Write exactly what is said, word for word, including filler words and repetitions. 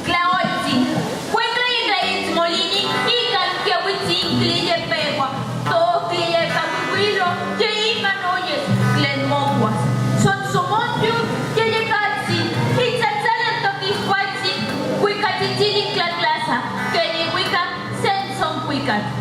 Klaoitsin, kueklain, klaoitsin molini, ikan ke witsin kli ye pehua, to kli ye kawiwilo, ye iman oyes klen mokuas. Son somon tiu, ye yekatsin, itsatsal en tokis kuaitsin, kuikatsitsin in klaklasa, keni wika, sen son kuikat.